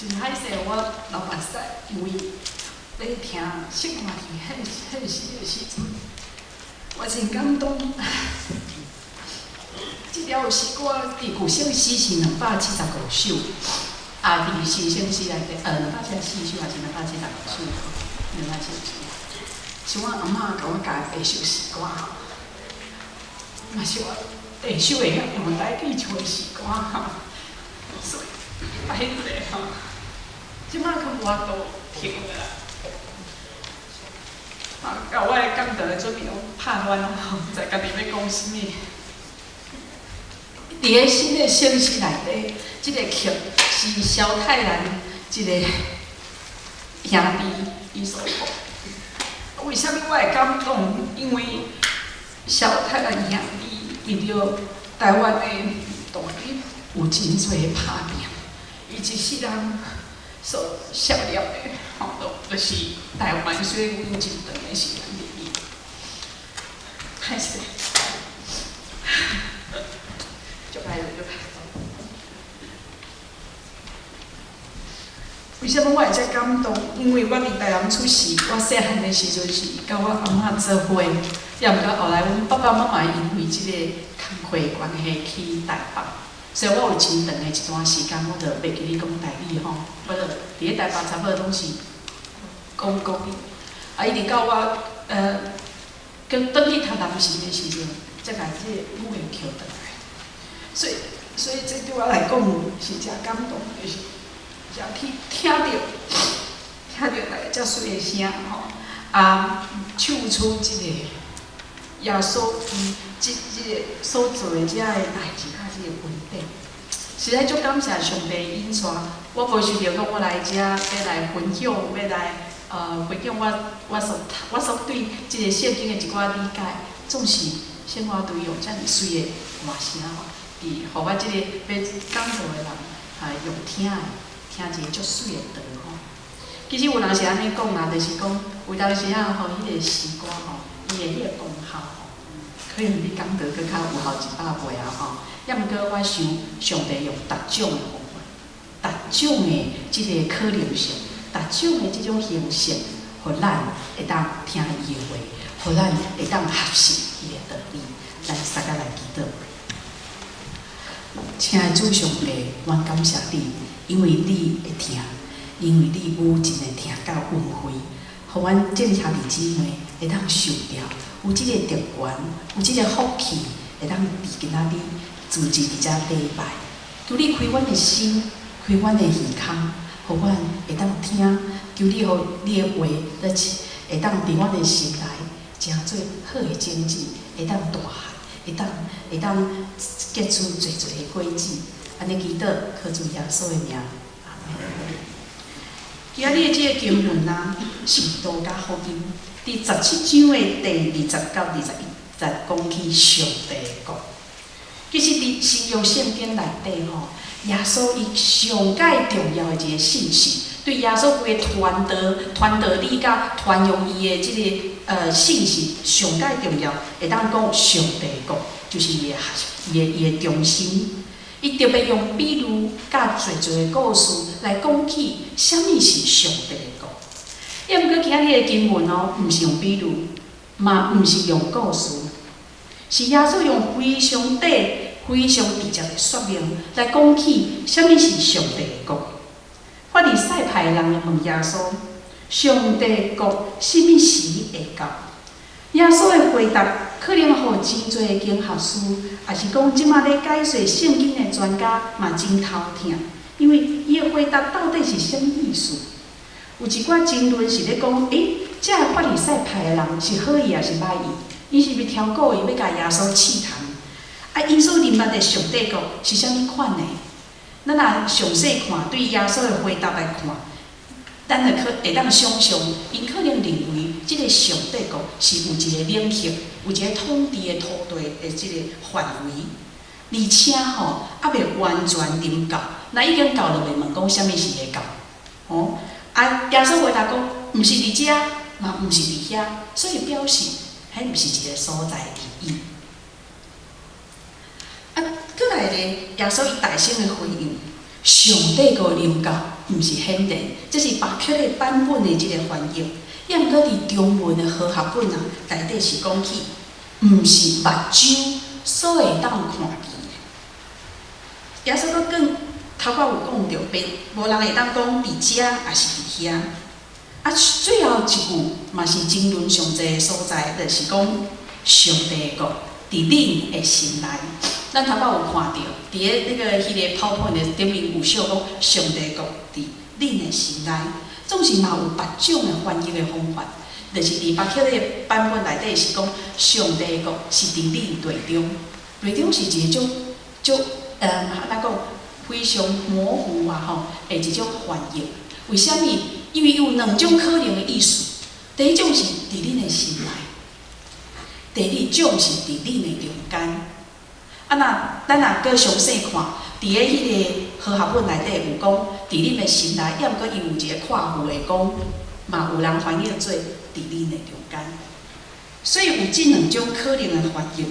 真歹勢，我流目屎，因為咧聽聖歌獻獻詩的時陣，我真感動。這條詩歌佇舊聖詩是275首，啊，佇新聖詩內底，274首還是275首？274。是阮阿嬤共我教的第一首詩歌吼，嘛是我第一首會曉用台語唱的詩歌吼，所以歹勢吼，這擺較無法度停啦。啊，共我的講道的準備攏拍亂咯，毋知家己欲講啥物。佇个新的聖詩內底，這个曲是蕭泰然一个兄弟伊所譜。為啥物我會感動？因為蕭泰然兄弟為著台灣的獨立有真濟拍拚，伊一世人所效力的吼，就是台灣，所以阮有真長的時間佇伊。歹勢，足歹勢，足歹勢。為啥物我會遮感動？因為我佇台南出世，我細漢的時陣是佮我阿嬤做伙，也毋過後來阮爸爸媽媽因為這个工課關係去台北，所以我有真長的一段時間，我就袂記咧講台語吼，我就佇咧台北差不多攏是講國語。啊，一直到我閣轉去讀南神的時陣，才共這个母語抾轉來。所以這對我來講是誠感動，就是誠去聽著大家遮媠的聲吼，啊，唱出這个耶穌伊這个所做的遮个代誌，佮這个恩典，實在足感謝上帝引帶。我無想著講我來遮欲來分享，欲來分享我所對這个聖經的一寡理解，總是聖歌隊用遮爾媠的歌聲吼，佇予我這個欲講道的人啊用聽的，聽一个足媠的道吼。其實有人是按呢講啦，就是講有當時啊吼，彼个詩歌吼，伊的彼个功效吼，可能比講道閣較有效100倍啊吼。抑毋過我想上帝用逐種的方法，逐種的這个可能性，逐種的這種形式，予咱會當聽伊的話，予咱會當學習伊的道理。咱三個來祈禱。親愛的主上帝，阮感謝你，因為你會聽，因為你母真會疼佮恩惠，予阮眾兄弟姊妹會當受著，有這個特權，有這個福氣，會當佇今仔日聚集佇遮禮拜。求你開阮的心，開阮的耳孔，予阮會當聽。求你予你的話，會當佇阮的心內，成做好的種子，會當大漢，會當結出濟濟的果子。按呢祈禱，靠主耶穌的名，阿們。今仔日的這個經文啊，是路加福音第17章的第20到21節，講起上帝的國。其實佇新約聖經內底吼，耶穌伊上蓋重要的一個信息，對耶穌規个傳道、傳道理佮傳揚伊的這个信息上蓋重要，會當講上帝的國就是伊的中心。伊特別用比喻佮濟濟的故事來講起啥物是上帝的國。抑毋過今仔日的經文哦，毋是用比喻，嘛毋是用故事，是耶穌用非常短、非常直接的說明來講起啥物是上帝的國。法利賽派的人問耶穌：上帝的國啥物時會到？耶穌的回答可能予真濟的經學師，抑是講這馬咧解說聖經的專家嘛真頭疼，因為伊的回答到底是啥物意思？有一寡爭論是咧講，欸，這个法利賽派的人是好意抑是歹意？𪜶是毋是超故意欲共耶穌試探？啊，𪜶所認捌的上帝國是啥物款的？咱若詳細看，對耶穌的回答來看，咱就可會當想像，𪜶可能認為這个上帝國是有一個領域，有一個統治的土地的這个範圍，而且吼猶未完全臨到，若已經到就袂問講啥物時會到，吼啊！耶穌回答講，毋是佇遮，嘛毋是佇遐，所以表示，彼毋是一个所在而已。啊，閣來咧，耶穌伊大聲的回應：上帝國臨到，毋是顯現，這是巴克禮版本的這个翻譯。抑毋過佇中文的和合本啊，內底是講起，毋是目睭所會當看見的。耶穌閣講，頭拄有講著，別無人會當講佇遮，抑是佇遐。啊，最後一句嘛是爭論上濟的所在，就是講上帝的國佇恁的心內。咱頭拄有看著，佇咧那个彼个 PowerPoint 的頂面有寫講上帝國佇恁的心內，總是嘛有別種的翻譯的方法，就是佇巴克禮版本內底是講上帝國是佇恁內中，內中是一個足足按怎講非常模糊啊吼的一種翻譯。為啥物？因為有兩種可能的意思。第一種是佇恁的心內，第二種是佇恁的中間。啊，若咱若閣詳細看，佇咧彼个和合本內底有講，佇恁的心內，抑毋過伊有一个括弧會講，嘛有人翻譯做佇恁的中間。所以有這兩種可能的翻譯，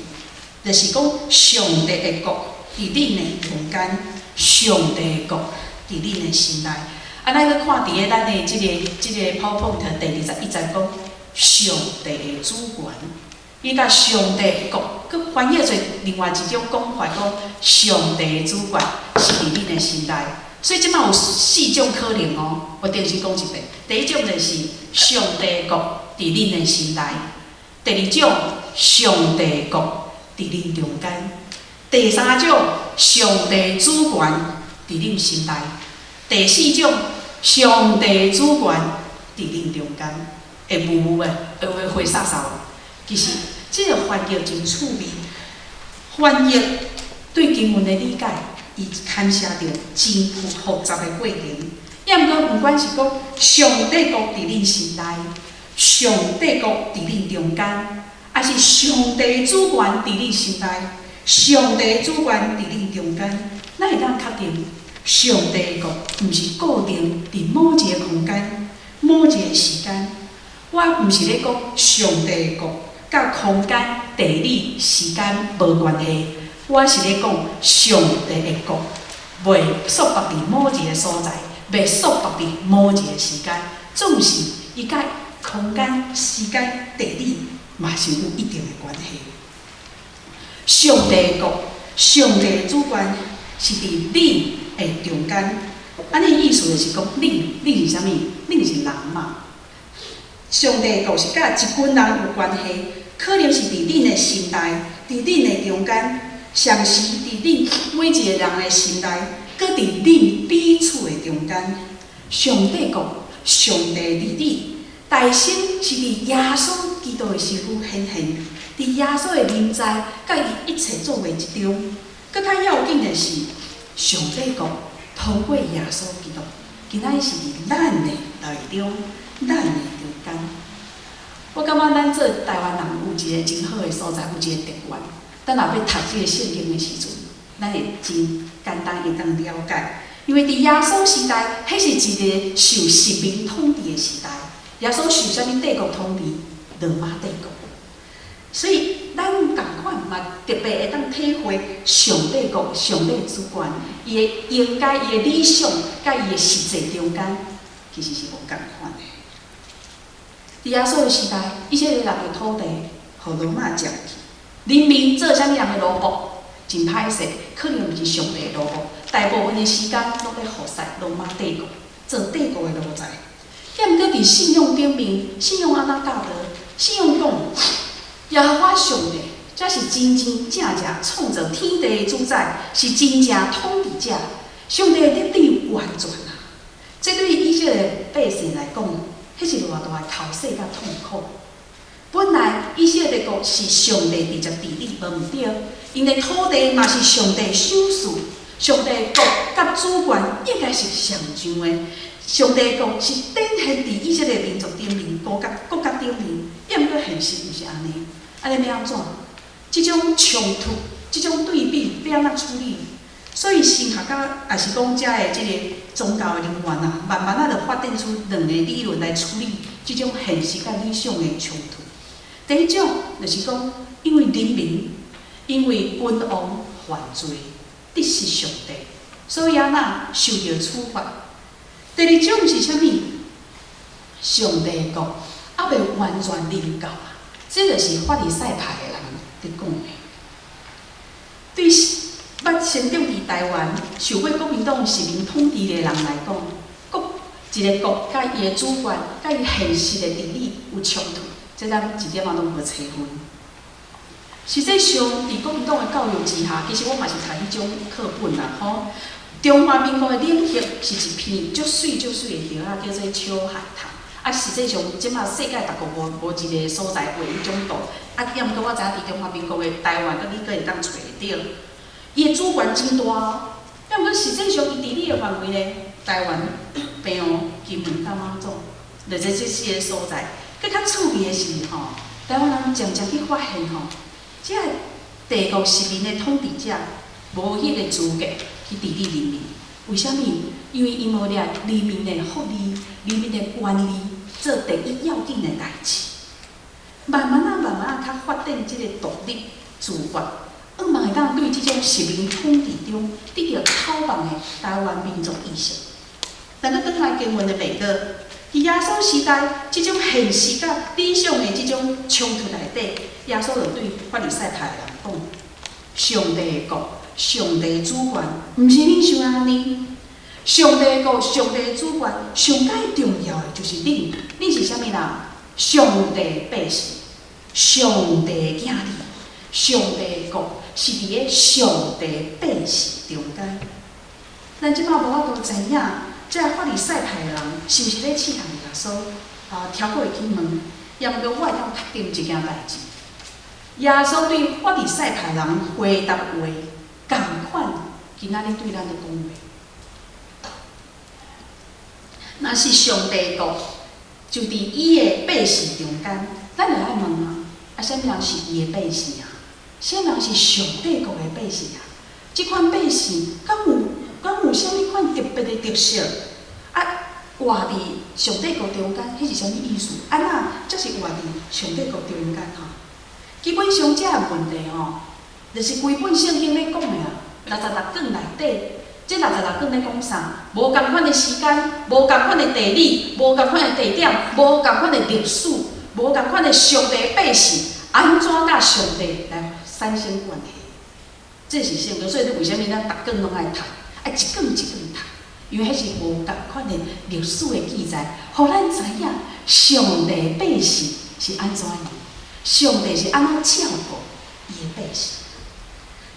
就是講上帝的國佇恁的中間，上帝的國佇恁的心內。啊，咱閣看佇咧咱的這个 PowerPoint 第21節講上帝的主權。伊共上帝國，閣翻譯做另外一種講法，講上帝的主權是佇恁的心內。所以這擺有四種可能哦，我重新講一遍。第一種就是上帝國佇恁的心內；第二種，上帝國佇恁中間；第三種，上帝主權佇恁心內；第四種，上帝主權佇恁中間。會霧霧的，會會灰煞煞。其實，這个翻譯真趣味。翻譯對經文的理解，伊牽涉著真複雜的過程。抑毋過，毋管是講上帝國佇恁心內，上帝國佇恁中間，抑是上帝主權佇恁心內，上帝主權佇恁中間，咱會當確定，上帝國毋是固定佇某一个空間、某一个時間。我毋是咧講上帝國佮空間、地理、時間無關係，我是咧講上帝的國袂束縛佇某一个所在，袂束縛佇某一个時間，總是伊佮空間、時間、地理嘛是有一定的關係。上帝國、上帝的主權是佇恁的中間，按呢意思就是講，恁，恁是啥物？恁是人嘛？上帝國是佮一群人有關係，可能是佇恁的心內，佇恁的中間，常時佇恁每一個人的心內，閣佇恁彼此的中間。上帝國，上帝治理，大先是佇耶穌基督的身軀顯現，佇耶穌的臨在，佮伊一切作為之中。閣較要緊的是，上帝國通過耶穌基督，今仔日是佇咱的內中，咱的中間。我感覺咱做台灣人有一個真好的所在，有一個特權。咱若欲讀這个聖經的時陣，咱會真簡單會當了解。因為佇耶穌時代，彼是一個受殖民統治的時代。耶穌受啥物帝國統治？羅馬帝國。所以咱仝款嘛特別會當體會上帝國、上帝主權，伊的應該、伊的理想，佮伊的實際中間，其實是無仝款的。佇耶穌的時代，以色列人的土地予羅馬佔去，人民做啥物人的奴僕？真歹勢，可能毋是上帝的奴僕，大部分的時間攏咧服侍羅馬帝國，做帝國的奴才。抑毋過佇信仰頂面，信仰按怎教導？信仰講，耶和華上帝才是真真正正創造天地的主宰，是真正統治者。上帝的得力完全啊！這對以色列百姓來講，彼是偌大的剾洗佮痛苦。本來以色列國是上帝直接治理，無毋對，𪜶的土地嘛是上帝賞賜，上帝國佮主權應該是相像的。上帝國是展現佇以色列民族頂面，國家國家頂面，抑毋過現實毋是按呢，按呢欲按怎？這種衝突、這種對比，欲按怎處理？所以神學家，抑是講遮的這个宗教的人員啊，慢慢仔就發展出兩個理論來處理這種現實佮理想的衝突。第一種就是講，因為人民因為君王犯罪，得失上帝，所以按怎受著處罰。第二種是啥物？上帝的國猶未完全臨到啊！這就是法利賽派的人佇講的。對捌生長佇台灣、受過國民黨殖民統治的人來講，國一个國佮伊的主權、佮伊現實的治理有衝突，這咱一點仔攏無差分。實際上，佇國民黨的教育之下，其實我嘛是讀彼種課本啦，吼。中華民國的領域是一片足媠足媠的葉仔，叫做秋海棠。啊，實際上，這馬世界逐國無一个所在畫彼種圖。啊，抑毋過我知影佇中華民國的台灣，佮你閣會當揣會著。伊的主權真大哦，抑毋過實際上伊治理的範圍呢，台灣、澎湖、金門、佮馬祖，就這四个所在。閣較趣味的是吼，台灣人漸漸去發現吼，這个帝國殖民的統治者無彼个資格去治理人民。為啥物？因為伊無掠人民的福利、人民的權利做第一要緊的代誌。慢慢仔、慢慢仔，較發展這个獨立自發，向望會當對這種殖民統治中得著討放的台灣民族意識。咱閣轉來經文的脈絡，佇耶穌時代，這種現實佮理想的這種衝突內底，耶穌就對法利賽派的人講：上帝的國、上帝的主權，毋是恁想的按呢。上帝的國、上帝的主權，上蓋重要的就是恁，恁是啥物人？上帝百姓，上帝的囝兒，上帝的國是佇个上帝百姓中間。咱這擺無法度知影，這个法利賽派的人是毋是咧試探耶穌？啊，超過會去問，抑毋過我會當確定一件代誌。耶穌對法利賽派人回答話，仝款今仔日對咱咧講話。若是上帝國，就佇伊的百姓中間，咱就愛問啊，啊，啥物人是伊的百姓啊？啥物人是上帝國的百姓啊？這款百姓，敢有啥物款特別的特色？啊，活佇上帝國中間，彼是啥物意思？按怎才是活佇上帝國中間吼？基本上這個問題吼，就是規本聖經咧講的啊，六十六卷內底，這六十六卷咧講啥？無仝款的時間，無仝款的地理，無仝款的地點，無仝款的歷史，無仝款的上帝百姓，按怎佮上帝來產生關係？這是聖經，所以你為啥物咱逐卷攏愛讀？愛一卷一卷讀，因為彼是無仝款的歷史的記載，予咱知影上帝百姓是按怎樣，上帝是按怎照顧伊的百姓。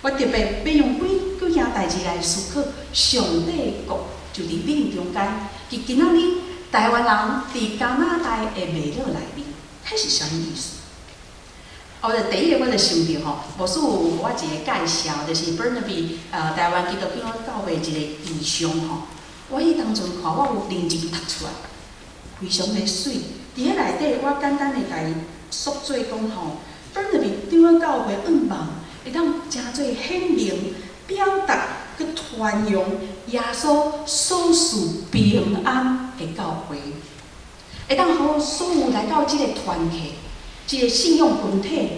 我特別欲用幾幾件代誌來思考，上帝國就佇恁中間。佇今仔日台灣人佇加拿大的脈絡內面，彼是啥物意思？哦，就第一个我就想著吼，牧師有予我一个介紹，就是 Burnaby 台灣基督教教會一个異象吼。我彼當陣看，我有認真讀出來，非常的媠。佇彼內底，我簡單的共伊縮做講吼，Burnaby 長老教會向望會當誠做顯明表達閣傳揚耶穌所賜平安的教會，會當予所有來到這个團契、這个信仰群體、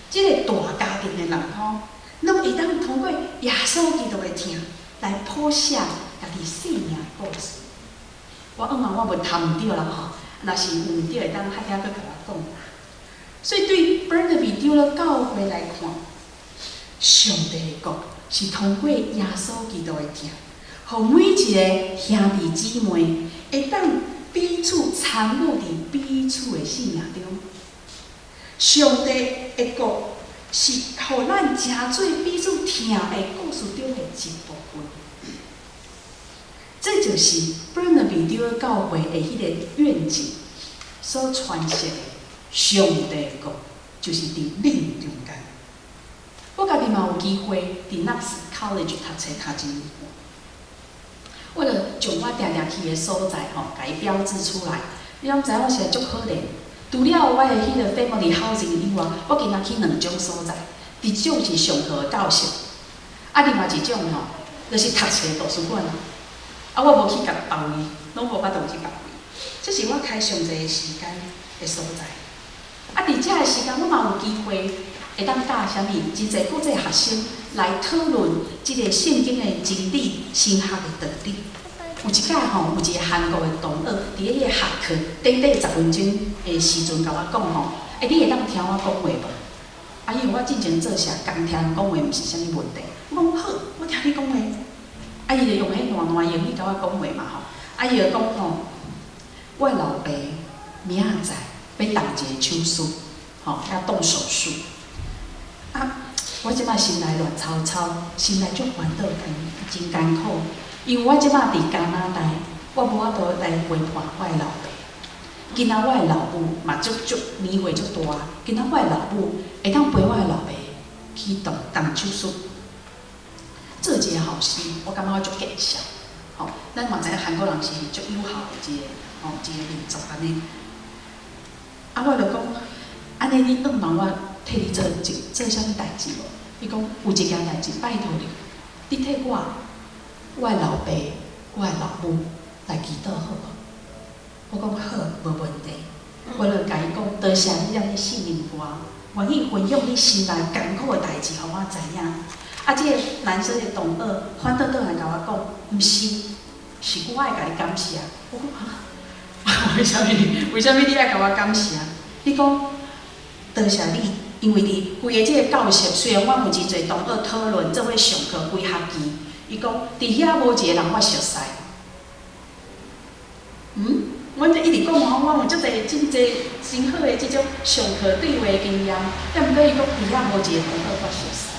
這个大家庭的人吼，攏會當通過耶穌基督的疼來譜寫家己生命的故事。我向望我無讀毋著啦吼，若是有毋著，會當較遐閣共我講。所以對 Burnaby 長老教會來看，上帝的國是通過耶穌基督的疼，予每一个兄弟姊妹會當彼此參與佇彼此的生命中。上帝的國是予咱成做彼此疼的故事中的一部分。這就是 Burnaby 長老教會的彼个願景所傳釋的上帝國，就是佇恁中間。我家己嘛有機會佇 Knox College 讀冊讀一年半，我就將我定定去的所在吼，共伊標誌出來。你攏知影我實在足可憐。除了我的彼个 family housing 以外，我今仔去兩種所在，一種是上課的教室，啊，另外一種吼，就是讀冊圖書館。啊，我無去共別位，攏無法度去別位。這是我開上濟時間的所在。啊，佇遮个時間，我嘛有機會會當佮啥物真濟國際學生來討論這个聖經的真理、神學的道理。有一擺吼，有一個韓國的同學，佇彼個學課短短10分鐘的時陣，共我講吼，欸，你會當聽我講話無？啊，因為我進前做社工，聽人講話毋是啥物問題。我講好，我聽你講話。啊，伊就用彼爛爛英語共我講話嘛吼。啊，伊就講吼，我老爸明仔載欲動一個手術，吼，欲動手術。啊，我這擺心內亂糟糟，心內足煩惱，真艱苦。因為我這擺佇加拿大，我無法度來陪伴我的老爸。今仔我的老母嘛足足年歲足大，今仔我的老母會當陪我的老爸去動動手術，做一個後生，我感覺我足見笑。吼，咱嘛知影韓國人是足友好的一個吼一個民族按呢。啊，我就講，按呢你願望我替你做一做啥物代誌無？伊講有一件代誌，拜託你，你替我、我的老爸、我的老母來祈禱好無？我講好，無問題。我就共伊講，多謝你按呢信任我，願意分享你心內艱苦的代誌，予我知影。啊，這個男生的同學反倒轉來共我講，毋是，是我愛共你感謝。我講哈，為啥物？為啥物你愛共我感謝？伊講多謝你，因為佇規个這個教室，雖然阮有真濟同學討論，做伙上課規學期，伊講佇遐無一個人我熟似。嗯？阮就一直講吼，阮有足濟真濟真好的這種上課對話經驗，但毋過伊講佇遐無一個同學我熟似。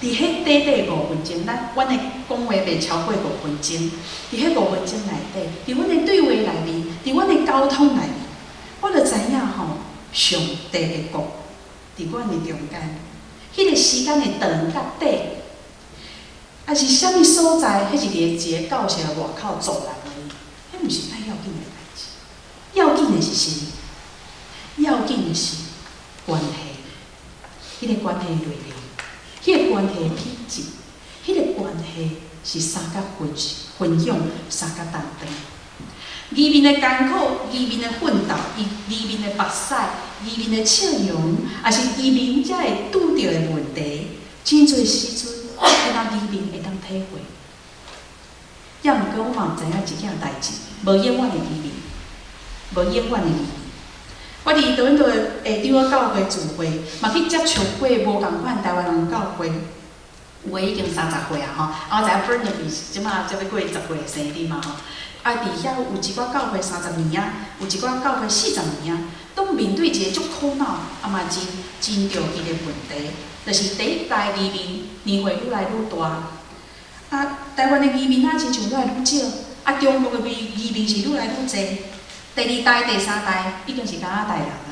佇彼短短五分鐘，咱阮的講話袂超過五分鐘。佇彼五分鐘內底，佇阮的對話內面，佇阮的溝通內面，我就知影吼，上帝的國佇阮的中間。彼個時間的長佮短，抑是啥物所在？彼是佇一個教室外口走廊而已，彼毋是太要緊的代誌。要緊的是啥物？要緊的是關係，彼個關係內容，彼個關係品質，彼個關係是相佮分分享、相佮擔當。移民的艱苦，移民的奮鬥，移移民的目屎，移民的笑容，抑是移民才會拄著的問題，真濟時陣，敢若移民會當體會。抑毋過我嘛知影一件代誌，無永遠的移民，無永遠的移民。我佇多倫多的長老教會聚會，嘛去接觸過無仝款台灣人教會，有的已經30歲啊吼，啊我知影 Burnaby 這馬才欲過10歲生日嘛吼。啊，佇遐有一寡教會30年啊，有一寡教會40年啊，攏面對一個足苦惱，啊嘛真真著急的問題，就是第一代移民年歲愈來愈大，啊，台灣的移民啊，親像愈來愈少，啊，中國的移移民是愈來愈濟。第二代、第三代已經是加拿大人啊。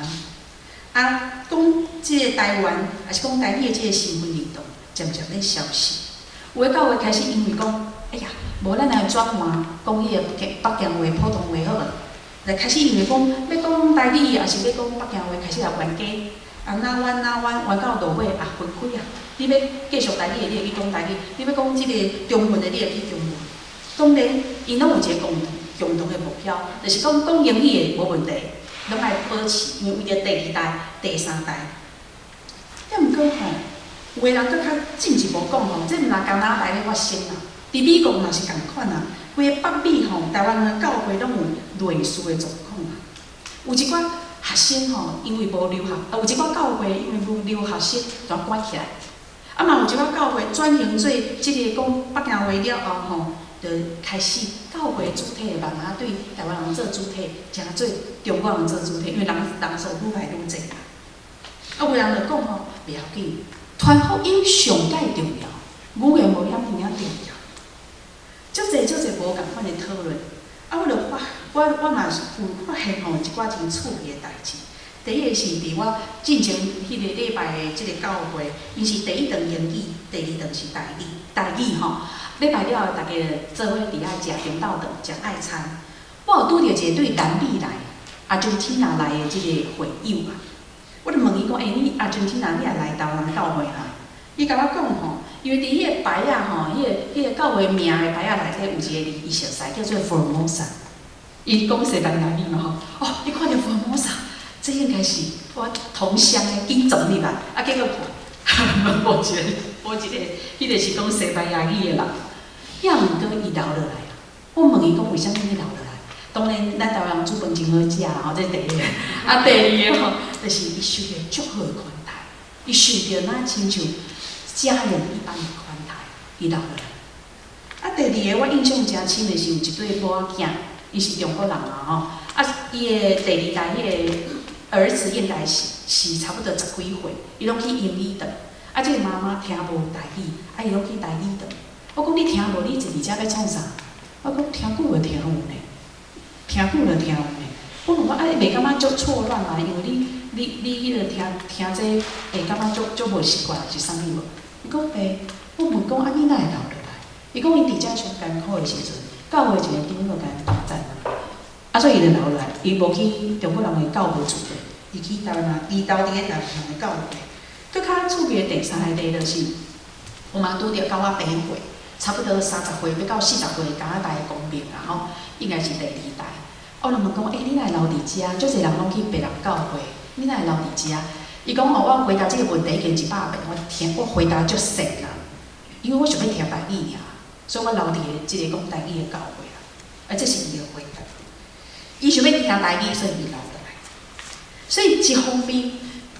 啊，講這個台灣，抑是講台語的這個身份認同，漸漸咧消失。有的教會開始因為講，哎呀，無咱來轉換講彼個北北京話、普通話好無？來開始因為講欲講台語，抑是欲講北京話，開始來冤家。啊，哪冤哪冤，冤到落尾啊，分開啊！你欲繼續台語的，你會去講台語；你欲講這個中文的，你會去中文。當然，𪜶攏有一個共同共同的目標，就是講講英語的無問題，攏愛保持，因為為著第二代、第三代。抑毋過吼，有的人閣較進一步講吼，這毋若加拿大咧發生啊，佇美國嘛是仝款啊。規个北美吼，台灣的教會攏有類似的狀況啊。有一寡學生吼，因為無留學，啊有一寡教會因為無留學生，就關起來。啊嘛有一寡教會轉型做這個講北京話了後吼，就開始教會主體慢慢對台灣人做主體，轉做中國人做主體，因為人人數愈來愈濟啊。啊，有人就講吼，袂要緊，傳福音上蓋重要，語言無遐爾仔重要。足濟足濟無仝款的討論，啊，我就發，我我嘛是有發現吼一寡真趣味的代誌。第一個是佇我進前彼個禮拜的這個教會，𪜶是第一頓英語，第二頓是台語，台語吼。禮拜了後，逐家做伙佇遐食中晝頓，食愛餐。我有拄著一個對南美來、阿根廷來的這個會友啊，我就問伊講：欸，你阿根廷你也來台灣教會哈？伊共我講吼，因為佇彼個牌仔吼，彼個教會名的牌仔內底有一個字，伊熟似叫做 Formosa。伊講西班牙語嘛吼，哦，伊看著 Formosa，這應該是我同鄉的，緊撞入來，啊，結果無一個，無一個，彼個是講西班牙語的人。抑毋過伊留落來啊！我問伊講為啥物你留落來？當然，咱台灣人煮飯真好食啦吼，這是第一個。啊，第二個吼，就是伊受著足好的款待，伊受著若親像家人一般的款待，伊留落來。啊，第二個我印象誠深的是有一對某仔囝，伊是中國人啊吼，啊，伊的第二代彼個兒子應該是差不多十幾歲，伊攏去英語堂。啊，這個媽媽聽無台語，啊，伊攏去台語堂。我講你聽無，你坐佇遮欲創啥？我講聽久就聽有呢，聽久就聽有呢。我問講啊，你袂感覺足錯亂嗎？因為你彼個聽聽這會感覺足足無習慣，是啥物無？伊講袂。我問講啊，你哪會留落來？伊講伊佇遮上艱苦的時陣，教會一個長老共𪜶罰站啊，啊，所以伊就留落來，伊無去中國人的教會聚會，伊去台灣人，伊留佇咧台灣人的教會。閣較趣味的第三個例就是，我嘛拄著九仔八歲，差不多30歲欲到40歲加拿大的公民啊吼，應該是第二代。我就問講，欸，你哪會留佇遮？足濟人攏去別人教會，你哪會留佇遮？伊講哦，我回答這個問題已經100遍，我聽我回答足熟啦，因為我想欲聽台語爾，所以我留佇個這個講台語的教會啦。啊，這是伊的回答。伊想欲聽台語，所以伊留落來。所以一方面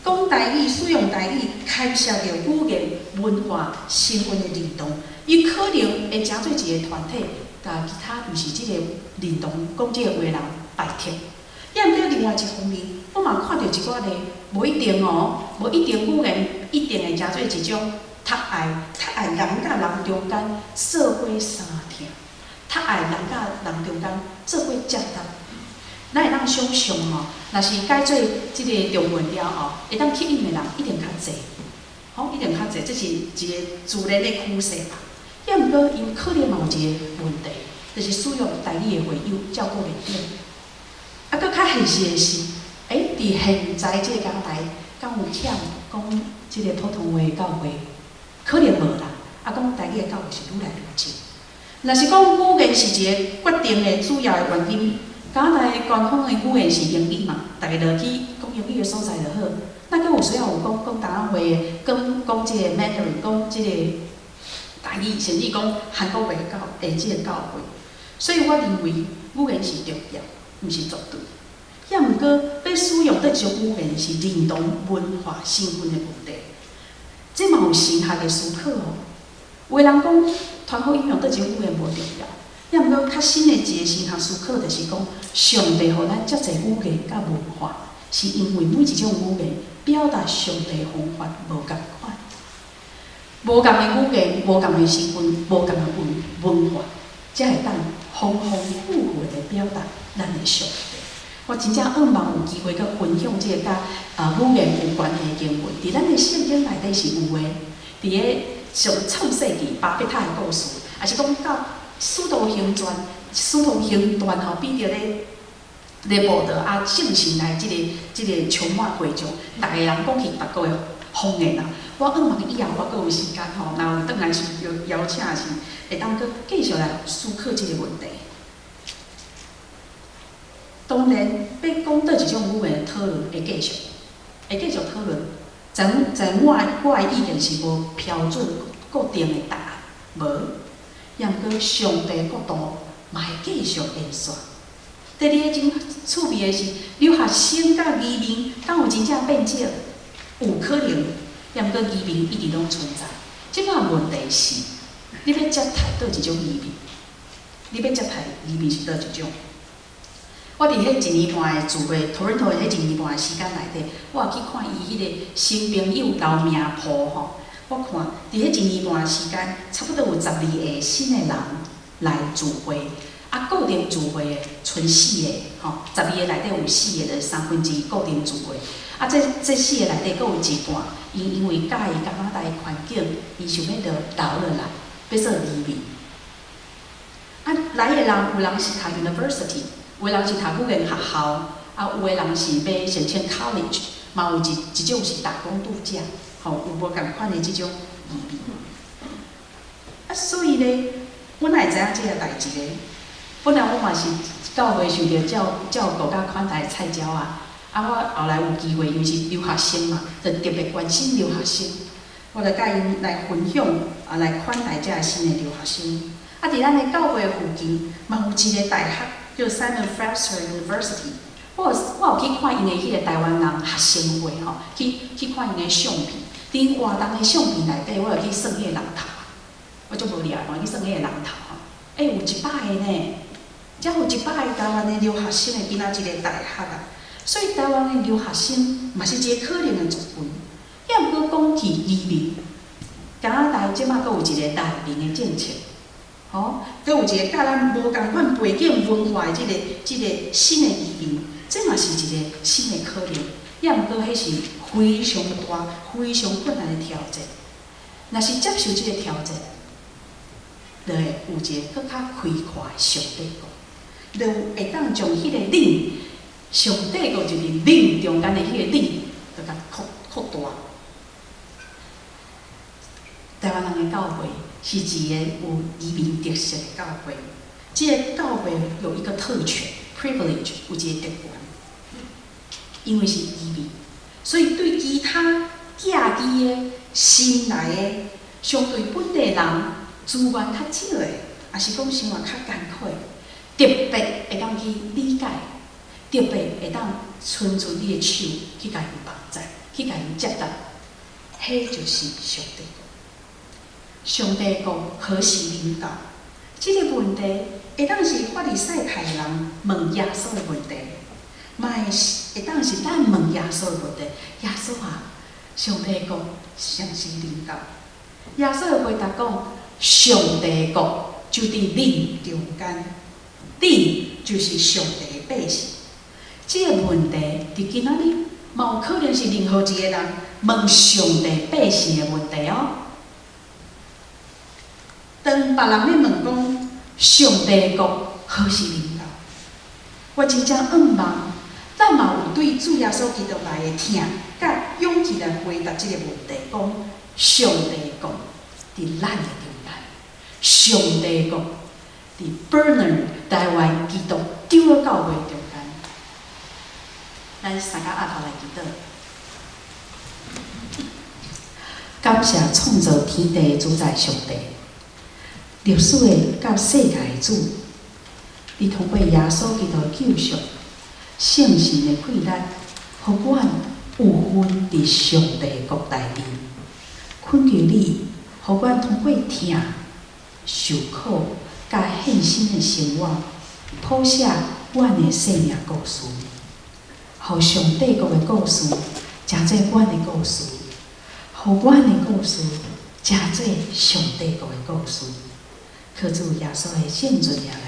講台語、使用台語，牽涉著語言、文化、身份的認同，伊可能會成做一個團體，共其他毋是這個認同講這個話的人排斥。抑毋過另外一方面，我嘛看著一寡例，無一定哦，無一定語言一定會成做一種窒礙，窒礙人佮人中間做伙相聽，窒礙人佮人中間做伙接納。咱會當想像吼，若是改做這個中文了後，會當吸引的人一定較濟，吼，一定較濟，這是一個自然的趨勢吧。抑毋過，𪜶可能嘛有一個問題，就是使用台語的會友照顧袂著。啊，閣較現實的是，欸，佇現在這個加拿大，敢有欠講這個普通話的教會？可能無啦。啊，講台語的教會是愈來愈少。若是講語言是一個決定的主要的原因，加拿大官方的語言是英語嘛，逐家落去講英語的所在就好。那閣有需要有講講台灣話的，講講這個 Mandarin，講這個台語，甚至講韓國話教的這個教會。所以我認為語言是重要，毋是絕對。抑毋過，欲使用佗一種語言是認同文化身份的問題。這嘛有神學的思考哦。有的人講，傳福音用佗一種語言無重要。抑毋過較新的一個神學思考就是講，上帝予咱遮濟語言佮文化，是因為每一種語言表達上帝方法無仝款，無仝的語言、無仝的身份、無仝的文化，才會當豐豐富富的表達咱的上帝。我真正向望有機會閣分享這個佮語言有關係的經文，佇咱的聖經內底是有的，佇个上創世紀巴別塔的故事，抑是講到使徒行傳，使徒行傳吼，彼得咧佈道啊，聖神來這個充滿會眾，逐个人講起別國的方言啊。我向望以後我閣有時間吼，若有轉來時邀請時，會當閣繼續來思考這個問題。當然，欲講佗一種語言的討論會繼續，會繼續討論。在我的意見是無標準固定的答案，無。抑毋過上帝國度嘛會繼續延續。第二個真趣味的是，留學生佮移民敢有真正變少？有可能，抑毋過移民一直攏存在。這擺問題是，你欲接待佗一種移民？你欲接待移民是佗一種？我佇彼一年半的聚會，Toronto 的彼一年半的時間內底，我也去看伊彼個新朋友留名簿吼。我看佇彼一年半的時間，差不多有12個新的人來聚會，啊，固定聚會的賰四個，吼，12個內底有四個，就是1/3固定聚會。啊，這四個內底閣有一半，𪜶因為喜歡加拿大的環境，伊想欲著留落來，欲做移民。啊，來的人有人是讀 university，有的人是讀語言學校，啊，有的人是欲申請 college，嘛有一種是打工度假，吼，有無仝款的這種移民。啊，所以咧，阮哪會知影這个代誌咧？本來我嘛是教會受著照顧佮款待菜鳥啊，啊，我後來有機會，因為是留學生嘛，就特別關心留學生，我就佮𪜶來分享，啊，來款待這个新的留學生。啊，佇咱的教會附近嘛有一个大學叫 Simon Fraser University。我有去看𪜶的彼個台灣人學生會吼，去看𪜶的相片。佇活動的相片內底，我有去算彼個人頭，我足無聊，我去算彼個人頭吼。欸，有100個呢，遮有100個台灣的留學生會囡仔這个大學啊。所以台灣的留學生嘛是一个可能的族群。抑毋過講起移民，加拿大這馬閣有一個難民的政策，吼，閣有一個佮咱無仝款背景文化的這個新的移民，這嘛是一個新的可能。抑毋過彼是非常大、非常困難的挑戰。若是接受這個挑戰，就會有一個閣較開闊的上帝國，就會當將彼個嶺，上帝國就是嶺中間的彼個嶺，閣較擴大。台灣人的教會是一個有移民特色的教會，這个教會有一個特權（privilege），有一個特權，因為是移民，所以對其他寄居的新來的，相對本地人資源較少的，抑是講生活較艱苦的，特別會當去理解，特別會當伸出你的手去共𪜶幫助，去共𪜶接納，彼就是上帝國。上帝國何時臨到？這个問題會當是法利賽派的人問耶穌的問題，嘛會是會當是咱問耶穌的問題。耶穌啊，上帝國啥時臨到？耶穌的回答講：上帝國就佇恁中間，恁就是上帝的百姓。這个問題佇今仔日嘛有可能是任何一個人問上帝百姓的問題哦。當別人咧問講上帝國何時臨到，我真正向望，咱嘛有對主耶穌基督來的疼，佮勇氣來回答這个問題，講上帝國佇咱的中間，上帝國佇 Burner 台灣基督長老教會中間，咱三個阿頭來祈禱。感謝創造天地的主宰上帝，歷史的佮世界的主，你通過耶穌基督的救贖、聖神的氣力，予阮有份佇上帝國內面。懇求你，予阮通過疼、受苦、佮獻身的生活，譜寫阮的生命故事，予上帝國的故事，成做阮的故事，予阮的故事，成做上帝國的故事。靠主耶穌的聖尊名來。